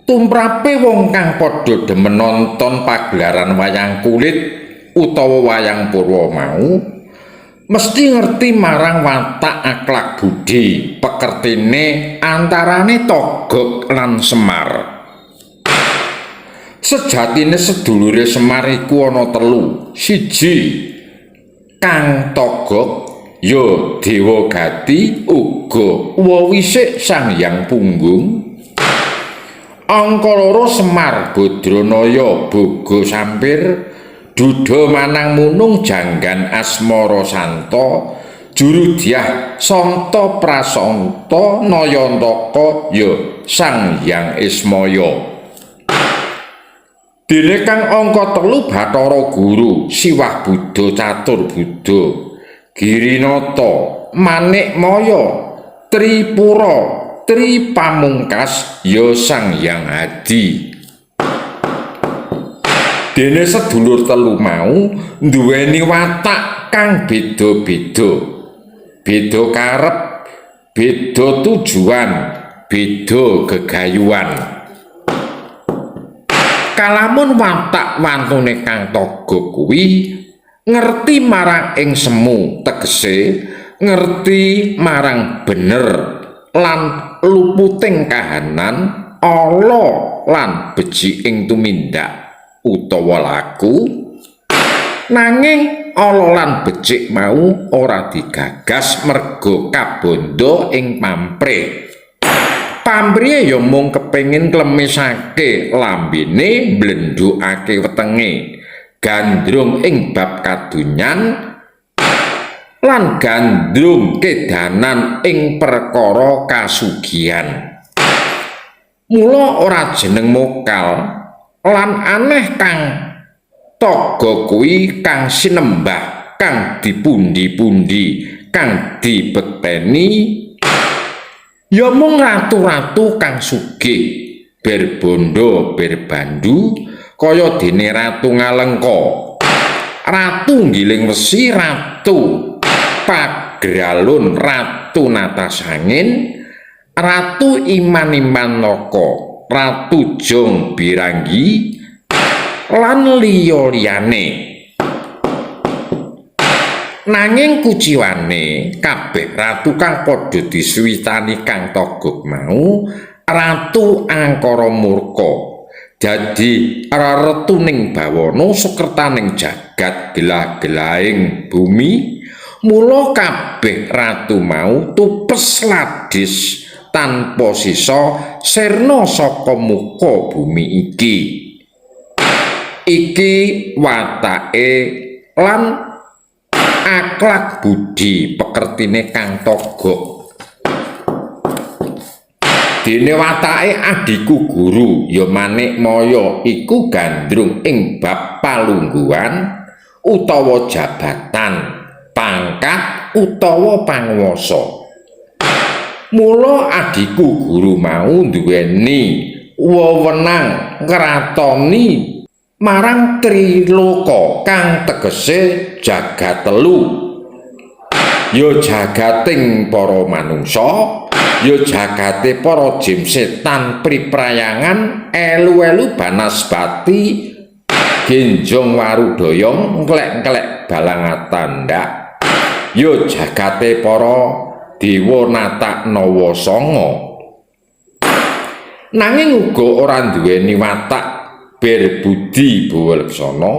Tumrape wong kang padha demen nonton pagelaran wayang kulit utawa wayang purwa mau mesti ngerti marang watak akhlak budi pekertine antarane Togog lan Semar. Sejatine sedulure Semar iku ana telu. Siji, Kang Togog ya Dewa Gati uga wawisik Sang Hyang Punggung. Angka loro, Semar Badranaya Boga Sampir Duda Manang Munung Janggan Asmara Santa Juru Dyah Santa Prasanta Nayantaka ya Sang Hyang Ismaya. Dene kang angka telu, Bathara Guru Siwah Buddha Catur Buddha Girinata Manikmaya Tripura Tri Pamungkas ya Sang Hyang Hadi. Dene sedulur telu mau nduweni watak kang beda-beda. Beda karep, beda tujuan, beda gegayuhan. Kalamun watak wantune Kang Togog kuwi ngerti marang ing semu, tegese ngerti marang bener lan luputing kahanan ala lan beciking tumindak utawa laku, nanging ala lan becik mau ora digagas merga kabondo ing pamrih. Pamrihe ya mung kepengin klemisake lambene, mblendhukake wetenge, gandrung ing bab kadonyan lan gandrung kedanan ing perkara kasugihan. Mula ora jeneng mokal lan aneh Kang Togog kuwi kang sinembah, kang dipundi-pundi, kang dibekteni ya mung ratu-ratu kang sugih, berbondo berbandu, kaya dene Ratu Ngalengka, Ratu Giling Wesi, Ratu Pagralun, Ratu Natasangin, Ratu Iman-Iman Naka, Ratu Jong Biranggi lan liya-liyane. Nanging kuciwane kabeh ratu kang padha disuwitani Kang Togog mau ratu angkara murka, dadi reretuning bawana sukertaning jagat gelah-gelahing bumi. Mula kabeh ratu mau tupes ladis tanpa sisa sirna saka muka bumi iki. Iki watake lan akhlak budi pekertine Kang Togog. Dene watake adhiku guru ya Manikmaya iku gandrung ing bab palungguhan utawa jabatan, pangkat utawa panguwasa. Mula adhiku guru mau duweni wewenang ngratoni marang Triloka kang tegese jagat telu. Ya jagating para manungsa, ya jagate para jim setan priprayangan elu-elu banaspati genjong warudaya nglek-nglek balangatandak, ya jagate para dewa natak nawa sanga. Nanging uga ora duweni watak berbudi bawa leksana,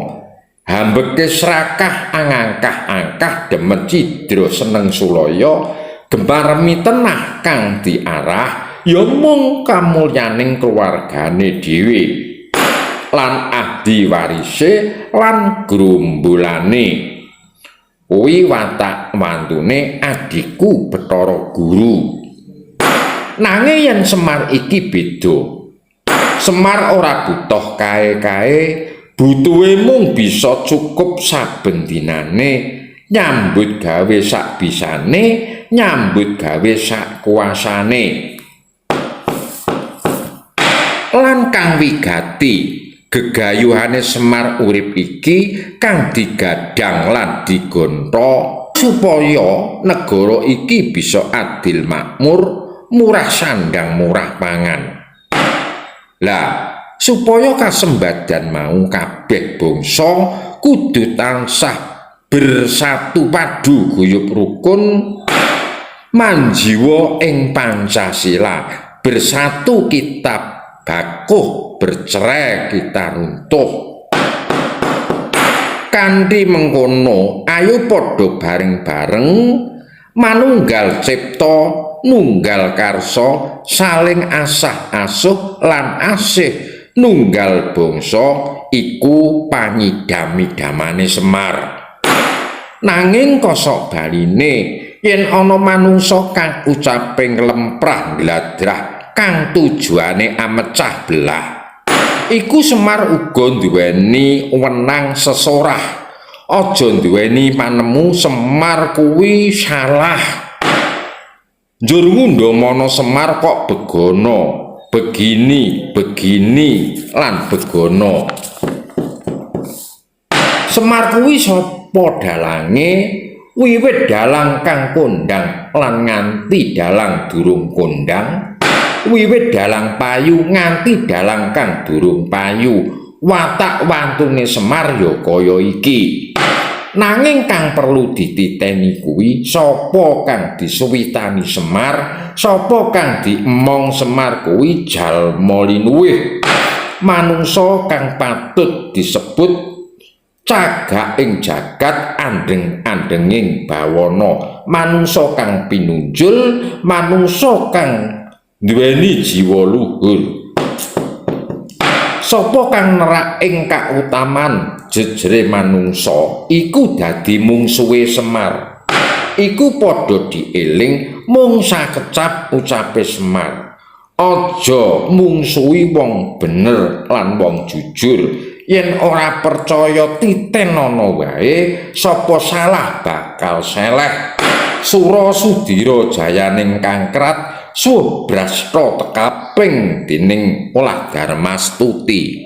hambeke srakah angangkah-angkah, demen cidra, seneng sulaya, gemar mitenah kang diarah ya mung kamulyaning keluargane dhewe lan ahdi warise lan grombolane. Kuwi watak wantune adhiku Bathara Guru. Nanging yen Semar iki beda. Semar ora butuh kae-kae, butuhe mung bisa cukup saben dinane, nyambut gawe sak bisane, nyambut gawe sak kuasane. Lan kang wigati, gegayuhane Semar urip iki kang digadang lan digonta supaya negara iki bisa adil makmur, murah sandang murah pangan. Lah, supaya kasembadan mau kabeh bangsa kudu tansah bersatu padu, guyub rukun manjiwa ing Pancasila. Bersatu kita bakuh, bercerai kita runtuh. Kanthi mengkono, ayo padha bareng-bareng manunggal cipta nunggal karsa, saling asah asuh lan asih nunggal bangsa. Iku panyidam-idamane Semar. Nanging kosok baline, yen ana manungsa kang ucape lemprah gladrah kang tujuane amecah belah, iku Semar uga duweni wenang sesorah. Aja duweni panemu Semar kuwi salah, njur ngundhamana Semar kok begono, begini begini lan begono. Semar kuwi sapa dalange? Wiwit dalang kang kondang lan nganti dalang durung kondang, wiwit dalang payu nganti dalang kang durung payu, watak wantune Semar ya kaya iki. Nanging kang perlu dititeni kuwi sapa kang disuwitani Semar, sapa kang diemong Semar kuwi jalma linuwih, manungsa kang patut disebut cagak ing jagat, andheng-andhenging bawana, manungsa kang pinunjul, manungsa kang duweni jiwa luhur. Sapa kang nerak ing kautaman jejere manungsa iku dadi mungsuhe Semar. Iku padha dieling mung sakecap ucape Semar: aja mungsuhi wong bener lan wong jujur. Yen ora percaya, titenana wae, sapa salah bakal seleh. Sura sudira jayaning kangkrat, subrasta tekaping dening olah darmastuti.